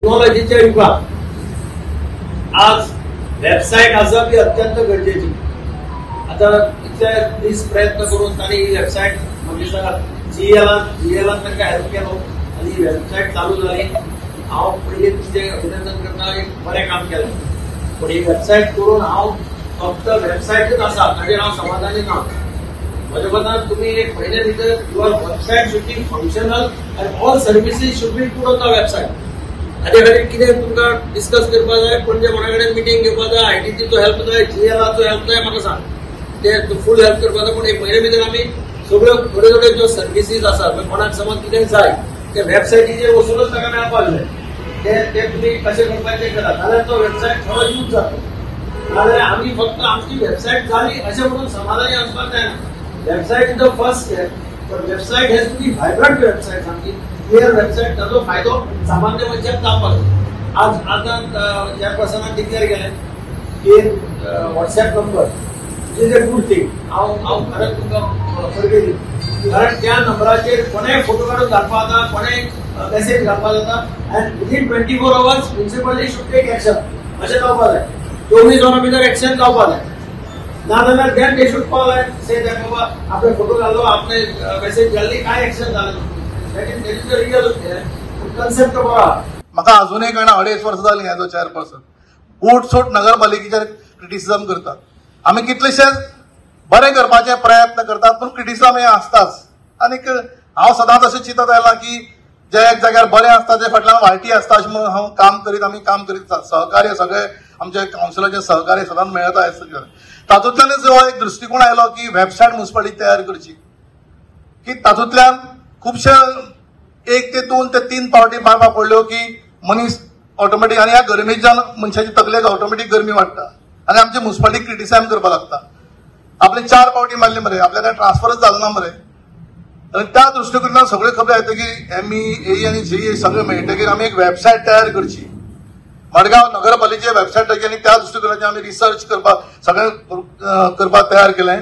टेक्नॉलॉजीच्या युगात आज वेबसायट आसप ही अत्यंत गरजेची. आता इतले दीस प्रयत्न करून तांणी ही वेबसायट म्हाका जीएलान तांकां हेल्प केलो आनी ही वेबसायट चालू जाली. हांव पयलीं तुमचें अभिनंदन करता, एक बरें काम केलें. पूण ही वेबसायट करून हांव फक्त वेबसायटच आसा ताजेर हांव समाधानी ना. म्हज्या मतान तुमी एक म्हयन्या भितर your website should be functional and all services should be put on the website. हाजे खातीर कितें तुमकां डिस्कस करपाक जाय, पणजे कोणा कडेन मिटींग घेवपाक जाय, आयटीचो हेल्प जाय, जीएलाचो हेल्प जाय, म्हाका सांग, ते फूल हेल्प करपाक जाय. पूण एक म्हयन्या भितर आमी सगळ्यो थोड्यो थोड्यो ज्यो सर्विसीज आसात, कोणाक समज कितें जाय ते वेबसायटीचेर वचूनच ताका मेळपाक जाय, ते ते तुमी कशें करपाचें करात, जाल्यार तो वेबसायट थोडो यूज जातलो. नाजाल्यार आमी फक्त आमची वेबसायट जाली अशें म्हणून समाधानी आसपाक जायना. Website is the first step, पण website has to be vibrant website, सामकी क्लियर वेबसायट, ताचो फायदो सामान्य मनशाक जावपाक जाय. आज आतां चेअरपर्सनान डिक्लेअर केलें की WhatsApp number is a good thing. हांव हांव खरेंच तुमकां परबी दिता, कारण त्या नंबराचेर कोणेय फोटो काडून धाडपाक जाता, कोणेय मेसेज घालपाक जाता and within 24 hours municipality should take action अशें जावपाक जाय. 24 वरां भितर एक्शन जावपाक जाय, ना जाल्यार then they should call and say that बाबा आपले फोटो घालो, आपले मेसेज घाली, काय एक्शन जालें. That is the real concept बरो आहा. म्हाका अजूनय कळना, 2.5 वर्सां जालीं एज अ चेअरपर्सन उठ सूट नगरपालिकेचेर क्रिटिसिजम करतात. आमी कितलेशेच बरें करपाचे प्रयत्न करतात, पूण क्रिटिसिजम हें आसताच. आनीक हांव सदांच अशें चिंतत आयलां की जे एक जाग्यार बरें आसता ते फाटल्यान वायटी आसता अशें म्हणून हांव काम करीत, आमी काम करीत, सहकार्य सगळे आमचे कावन्सिलाचे सहकार्य सदांच मेळता. तातूंतल्यानच हो एक दृश्टिकोण आयलो की वेबसायट म्युनिसिपालिटी तयार करची, की तातूंतल्यान खुबशे 1 ते 2 ते 3 पावटी मारपाक पडल्यो की मनीस ऑटोमॅटीक, आनी ह्या गरमेच्यान मनशाची तकलेक ऑटोमॅटीक गरमी वाडटा आनी आमची म्युनिसिपालिटी क्रिटिसायज करपाक लागता. आपले 4 पावटी मारली मरे, आपल्या ट्रान्सफरच जालो ना मरे. आनी त्या दृश्टिकोनान सगळ्यो खबर येता की एमई, ए आनी जी सगळें मेळटकीर आमी एक वेबसायट तयार करची, मडगांव नगरपालिकेची वेबसायट आनी त्या दृश्टिकोनाचेर आमी रिसर्च करपाक सगळें करपाक तयार केलें.